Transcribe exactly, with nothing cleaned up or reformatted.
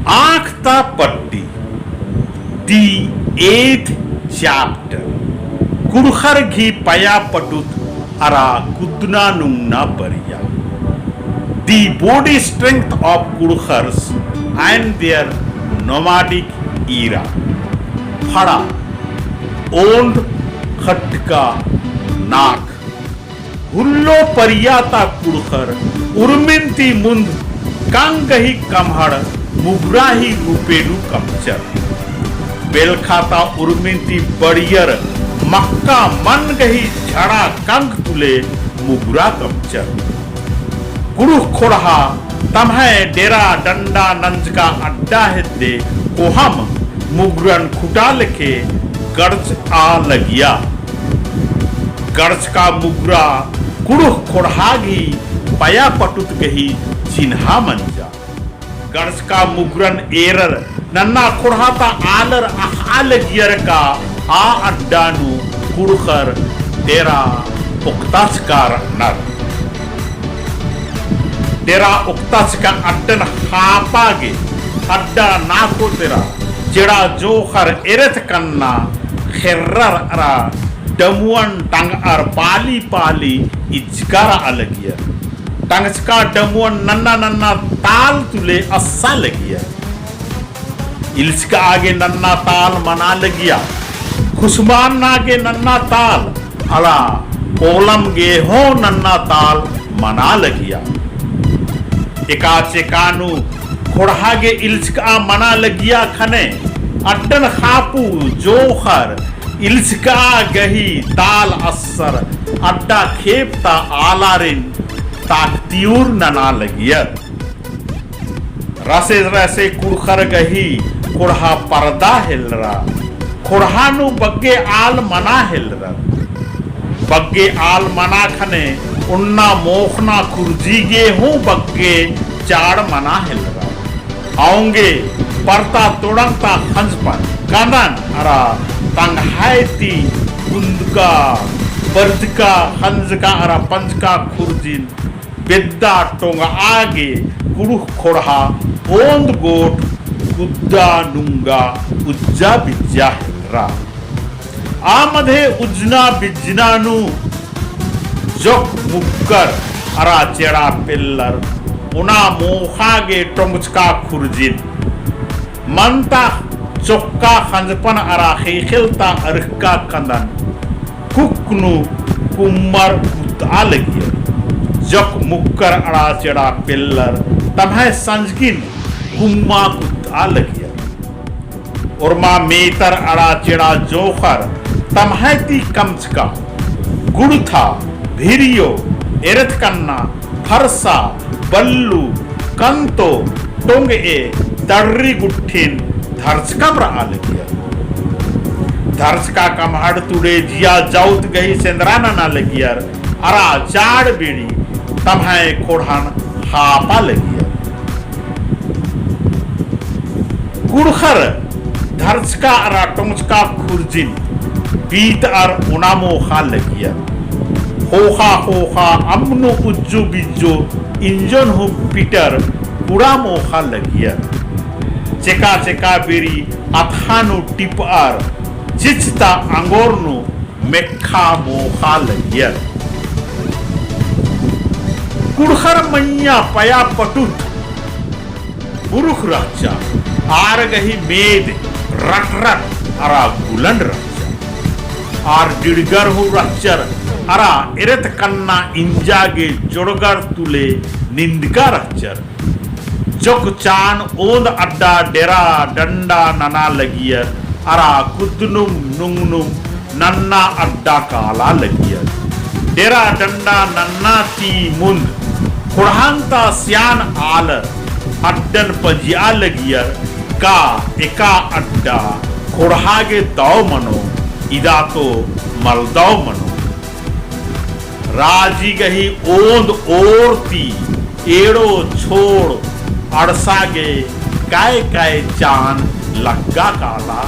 आँख ता पट्टी, the eighth chapter, कुँड़ुख़र गही पया पटुत अरा कुद्दना नुंगना परिया, the body strength of Kurukhars and their nomadic era। फड़ा, ओन्द, खटका, नाख। हुल्लो परिया ता कुँड़ुख़र उर्मिन ती मुन्द कंग गही कमहड़ मुगरा ही रूपे नू कमचर। बेलखा ता उर्मिन ती बड़ियर मक्का मन गही झड़ा कंग तुले मुगरा कमचर। कुँड़ुख़ ख़ोंड़हा तम्है डेरा डंडा नंजका अड्डा हेद्दे कोहम मुगरन खुटा लेखे गड़चआ लगिया। गड़चका मुगरा कुँड़ुख़ ख़ोंड़हा गही पया पटुत गही चिन्हा मंजा। गड़चका मुगरन एरर नन्ना ख़ोंड़हा ता आलर अख़आ लगियर का आ अड्डा नू कुँड़ुख़र डेरा ओक्ताचका रअनर। डेरा ओक्ताचका अड्डन ख़ापा गे अड्डा नाख़ो तेरा चेड़ा जोंख़र एरत कन्ना ख़ेर्रर अरा डमुअन टंगअर पाली पाली इजका रआ लगियर। टंगचका डमुअन नन्ना नन्ना ताल तुले अस्सा लगियर। इल्चकआ गे नन्ना ताल मना लगिया, खुसमाना गे नन्ना ताल, अरा कोलम गे हूँ नन्ना ताल मना लगिया। एका चेका नू ख़ोंड़हा गे इल्चकआ मना लगिया ख़ने अड्डन ख़ापू जोंख़र इल्चकआ गही ताल अस्सर अड्डा खेप ता आलारिन ताकतिउर नना लगियर। रसे रसे कुँड़ुख़र गही ख़ोंड़हा परदा हेलरा। ख़ोंड़हा नू बग्गे आल मना हेलरर। बग्गे आल मना ख़ने ओन्ना मोख़ना खुर्जी गे हूँ बग्गे चाड़ मना हेलरा। औंगे परता तोड़ंग ता ख़ंजपन, कन्दन अरा तंग्है ती कुन्दका, बरजका, ख़ंजका अरा पंजका खुर्जिन बेद्दा टोंगआ गे कुँड़ुख़ ख़ोंड़हा ओन्द गोट कुद्दा नुंगा उज्जा बिज्जा हेलरा। आ मधे उज्जना बिज्जना नू जोक मुक्कर अरा चेड़ा पेल्लर ओना मोख़ा गे टोंगचका खुर्जिन मन ता चोक्का ख़ंजपन अरा ख़ेख़ेल ता अरखका कन्दन कुक्क नू कुम्मर कुत्तआ लगियर। जोक मुक्कर अरा चेड़ा पेल्लर तम्है संजगिन कुम्मा कुत्तआ लगियर। ओर्मा मेतर अरा चेड़ा जोंख़र तम्है ती कमचका गुड़था, भिरियो, एरत कन्ना, फरसा, बल्लू, कंतो, टोंगए, तड़री गुट्ठिन धरचकम रआ लगियर। धरचका कमहड़ तुड़े जिया जाउत गही सेंदरा नना लगियर, अरा चाड़ बीड़ी तम्है ख़ोंड़हन ख़ापा लगियर। कुँड़ुख़र धरचका अरा टोंगचका खुर्जिन बीतअर ओना मोख़ा लगियर। ख़ोख़ा ख़ोख़ा अम्म नू उज्जो बिज्जो इंजन हूँ पिटर कुड़ा मोख़ा लगियर। चेका चेका बेरी अतख़ा नू टिपअर चिच्च ता अंगोर नू मेक्खा मोख़ा लगियर। कुँड़ुख़र मइय्याँ पया पटुत बुरुख रहचा, आर गही मेद रटरट अरा गुलन रहचा। आर डिड़गर हूँ रहचर अरा एरत कन्ना इंजा गे जोड़गर तुले निंदका रहचर। जोक चान ओन्द अड्डा डेरा डंडा नना लगियर अरा कुद्दनुम नुंगनुम नन्ना अड्डा काला लगियर। डेरा डंडा नन्ना ती मुन्द ख़ोंड़हन ता सियान आलर अड्डन पजिया लगियर का एका अड्डा ख़ोंड़हा गे दौ मनो, इदा तो मल दौ मनो। राजी गही ओन्द ओर ती एड़ो छोड़ अंड़सा गे काय काय चान लग्गा काला।